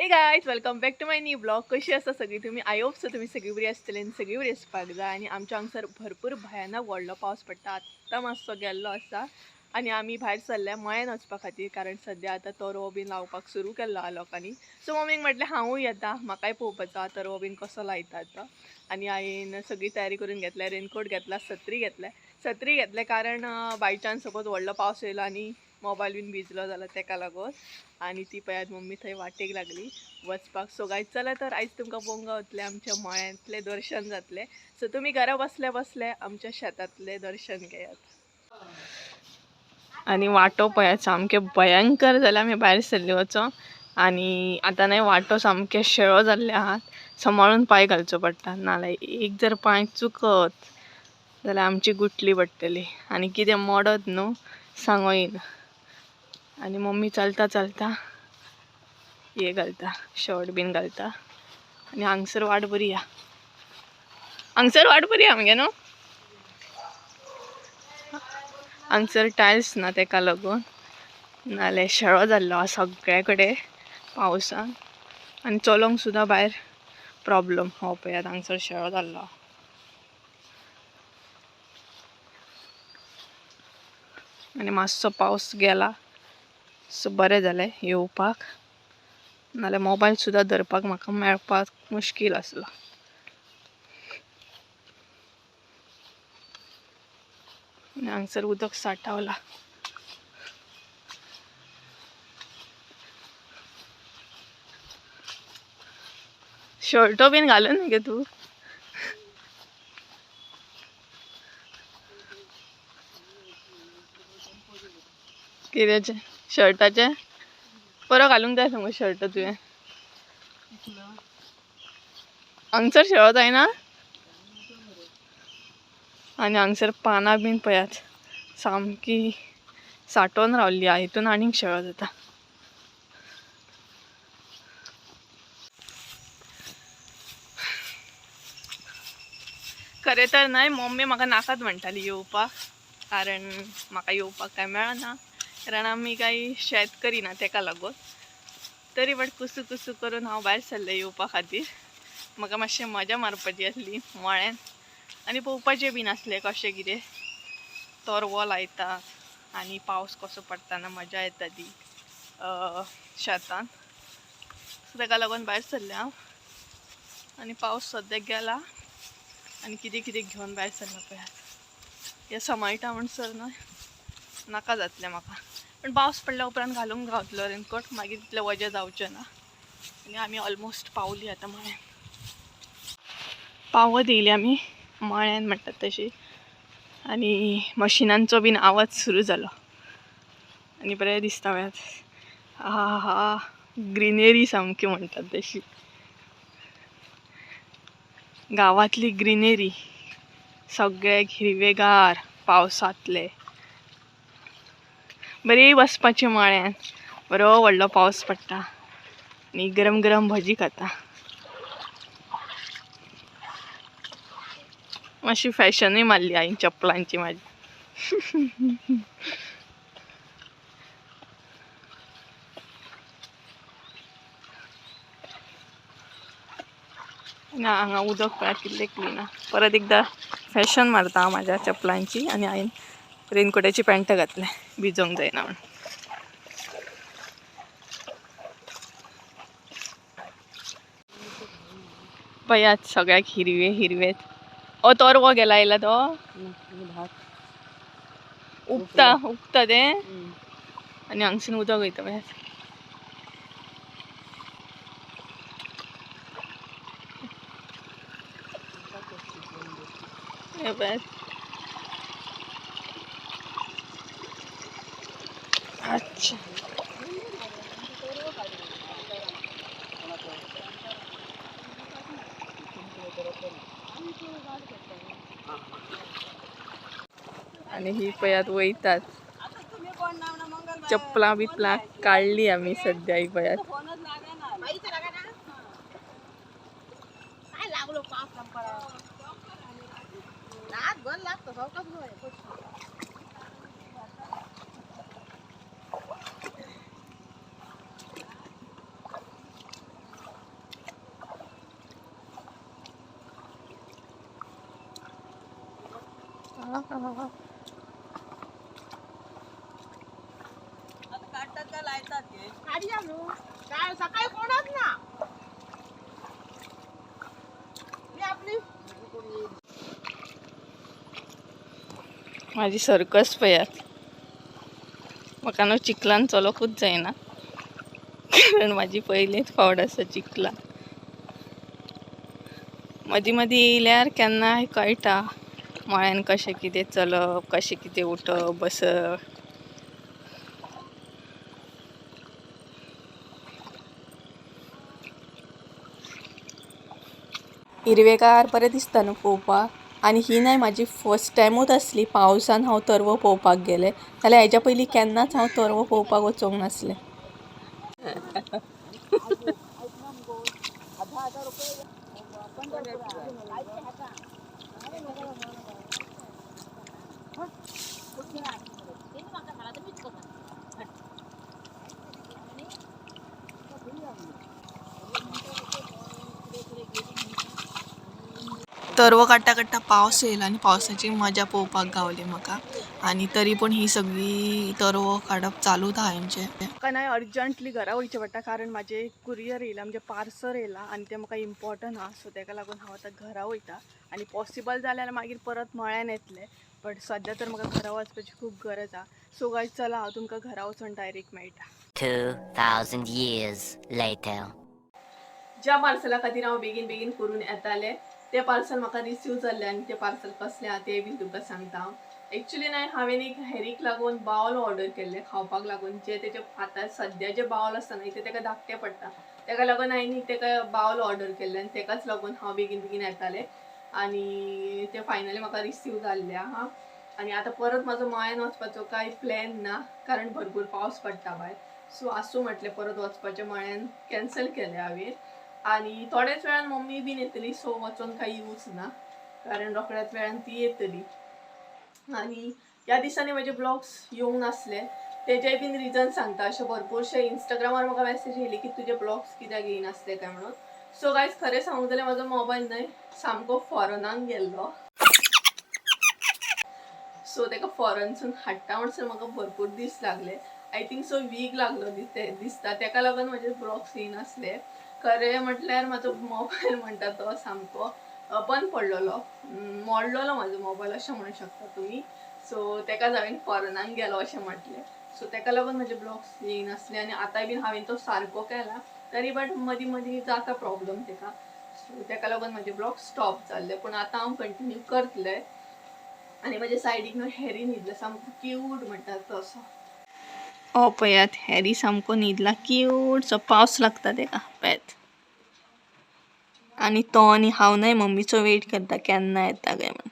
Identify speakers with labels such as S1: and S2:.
S1: Hey guys, welcome back to my new blog. कशी आसा सगळी तुमी? I hope so तुमी सगळी बरी आसतली आनी सगळी बरी आसपाक जाय. आनी आमच्या हांगसर भरपूर भयानक व्हडलो पावस पडटा. आत्तां मातसो गेल्लो आसा आनी आमी भायर सरल्या मळ्यान वचपा खातीर, कारण सद्या आतां तरवो बीन लावपाक सुरू केल्लो आहा लोकांनी. सो मम्मीक म्हटलें हांवूय येता, म्हाकाय पळोवपाचो आहा तरवो बीन कसो लायता तो. आनी हांवें सगळी तयारी करून घेतल्या, रेनकोट घेतला, सत्री घेतल्या. सत्री घेतले कारण बाय चान्स सपोज व्हडलो पावस येयलो आनी मोबायल बीन भिजलो जाल्यार तेका लागून. आनी ती पळयात मम्मी थंय वाटेक लागली वचपाक. सो गायज चला तर आयज तुमकां पळोवंक गावतलें आमच्या मळ्यांतलें दर्शन जातलें. सो तुमी घरा बसले बसले आमच्या शेतांतलें दर्शन घेयात. आनी वाटो पळयात सामकें भयंकर जाल्यार आमी भायर सरली वचों. आनी आतां न्हय वाटो सामके शेळो जाल्ले आहात, सांबाळून पांय घालचो पडटा, नाल्यार एक जर पांय चुकत जाल्यार आमची गुटली पडटली आनी कितें मोडत न्हू सांगो येना. आनी मम्मी चलता चलता हे घालता, शर्ट बीन घालता. आनी हांगसर वाट बरी आहा, हांगसर वाट बरी आहा मगे न्हू. हांगसर टायल्स ना तेका लागून, नाल्यार शेळो जाल्लो आहा सगळे कडेन पावसान. आनी चलोंक सुद्दां भायर प्रॉब्लम. हो पळयात हांगसर शेळो जाल्लो आहा. आनी मातसो पावस गेला सो बरें जालें येवपाक, नाल्यार मोबायल सुद्दां धरपाक म्हाका मेळपाक मुश्कील आसलो. आनी हांगसर उदक साठावला. शर्टो बीन घालून गे तूं. कित्याचें शर्टाचें बरो घालूंक जाय मगो शर्ट तुवें. हांगसर शेळो जायना. आनी हांगसर पानां बीन पळयात सामकी साठोवन रावल्ली आहा, हितून आनीक शेळो जाता. खरें तर न्हय मम्मी म्हाका नाकात म्हणटाली येवपाक, कारण म्हाका येवपाक काय मेळना, कारण आमी कांय शेत करिना तेका लागून. तरी बट कुसू कुसू करून हांव भायर सरलें येवपा खातीर. म्हाका मातशें मजा मारपाची आसली मळ्यान आनी पळोवपाचें बीन आसलें कशें कितें तरवो लायता आनी पावस कसो पडटाना मजा येता ती शेतान. सो तेका लागून भायर सरलें हांव. आनी पावस सद्याक गेला आनी कितें कितें घेवन भायर सरलां पळयात. हें समायटा म्हणसर न्हय नाका जातलें म्हाका, पण पावस पडल्या उपरांत घालूंक गावतलो रेनकोट, मागीर तितलें वजें जावचें ना. आनी आमी ऑलमोस्ट पावली आतां मळ्यान. पावत येयली आमी मळ्यान म्हणटात तशी. आनी मशिनांचो बीन आवाज सुरू जालो आनी बरें दिसता पळयात. हा हा, ग्रिनरी सामकी म्हणटात तशी, गांवांतली ग्रिनरी, सगळे हिरवेगार पावसांतले. बरी बसपाची मळ्यान, बरो व्हडलो पावस पडटा आनी गरम गरम भजी खाता. मातशी फॅशनूय मारली हांवें चपलांची म्हाजी. ना हांगा उदक पळयात कितलें क्लीन आहा. परत एकदां फॅशन मारता हांव म्हाज्या चपलांची. आनी हांवें रेनकोटाची पॅन्ट घातलें भिजोवंक जायना म्हूण. पळयात सगळ्याक हिरवे हिरवेत. ओ तरवो गेला येयला तो उगता उगता तें. आनी हांगसून उदक वयता पळयात. हें पळयात. अच्छा, आनी ही पळयात वयतात. चपलां बिपलां काडली आमी सद्या. ही पळयात
S2: काढतात का लायतात हे?
S3: काढूया न्हू. काय सकाळी कोणच ना मी आपली
S1: माझी सर्कस पयात म्हाका न्हू चिखलान चलोकूच जायना कारण माझी पयलीच फावट आसा चिखलान. मदीं मदीं येयल्यार केन्नाय कळटा मळ्यान कशें कितें चलप, कशें कितें उठप बसप. हिरवेगार बरें दिसता न्हू पळोवपाक. आनी ही न्हय म्हाजी फर्स्ट टायमूच आसली पावसान हांव तरवो पळोवपाक गेलें, नाल्यार हेज्या पयलीं केन्नाच हांव तरवो पळोवपाक वचूंक नासलें. तरवो काडटा काडटा पावस येयलो आनी पावसाची मजा पळोवपाक गावली म्हाका. आनी तरी पूण ही सगळी तरवो काडप चालूच आहा हेंचें. म्हाका न्हय अर्जंटली घरा वयचें पडटा कारण म्हाजें कुरियर येयलां, म्हणजे पार्सल येयलां आनी तें म्हाका इम्पॉर्टंट आहा. सो तेका लागून हांव आतां घरा वयता आनी पॉसिबल जाल्यार मागीर परत मळ्यान येतलें, बट सद्या तर म्हाका घरा वचपाची खूब गरज आहा. सो गायज चला हांव तुमकां घरा वचून डायरेक्ट मेळटा.
S4: 2,000 years later.
S1: ज्या पार्सला खातीर हांव बेगीन बेगीन करून येतालें तें पार्सल म्हाका रिसीव जाल्लें आनी तें पार्सल कसलें आहा तें बीन तुमकां सांगता हांव. एक्चुली न्हय हांवें एक हॅरीक लागून बावल ऑर्डर केल्लें खावपाक लागून, जे तेजे आतां सद्या जे बावल आसता न्हय तें तेका धाकटें पडटा, तेका लागून हांवें एक तेका बावल ऑर्डर केल्लें आनी तेकाच लागून हांव बेगीन बेगीन येतालें आनी तें फायनली म्हाका रिसीव जाल्लें आहा. आनी आतां परत म्हाजो मळ्यान वचपाचो कांय प्लॅन ना कारण भरपूर पावस पडटा भायर. सो आसूं म्हटलें परत वचपाचें मळ्यान कॅन्सल केलें हांवें. आनी थोड्याच वेळान मम्मी बीन येतली, सो वचोन कांय यूज ना कारण रोखड्याच वेळान ती येतली. आनी ह्या दिसांनी म्हजे ब्लॉग्स येवंक नासले तेजेय बीन रिजन सांगता. अशें भरपूरशे इंस्टाग्रामार म्हाका मॅसेज येयली की तुजे ब्लॉग्स कित्याक येयनासले काय म्हणून. सो गायज खरें सांगूंक जाल्यार म्हाजो मोबायल न्हय सामको फॉरनाक गेल्लो. सो तेका फॉरनसून हाडटा म्हणसर म्हाका भरपूर दीस लागले, I think so week लागलो दिसता. तेका लागून म्हजे ब्लॉग्स येयनासले. खरें म्हटल्यार म्हाजो मोबायल म्हणटा तो सामको बंद पडलेलो, मोडलेलो म्हाजो मोबायल अशें म्हणूंक शकता तुमी. सो तेकाच हांवें फॉरनाक गेलो अशें म्हटलें. सो तेका लागून म्हजे ब्लॉग्स येयनासले आनी आतांय बीन हांवें तो सारको केला तरी बट मदीं मदीं जाता प्रॉब्लम तेका. सो तेका लागून म्हजे ब्लॉग्स स्टॉप जाल्ले, पूण आतां हांव कंटिन्यू करतलें. आनी म्हज्या सायडीक न्हू हॅरी न्हिदला सामको क्यूट म्हणटा तसो. हो पळयात हॅरी सामको न्हिदला क्यूट, सो पावस लागता तेका पळयात. आनी तो आनी हांव न्हय मम्मीचो वेट करता केन्ना येता काय म्हण.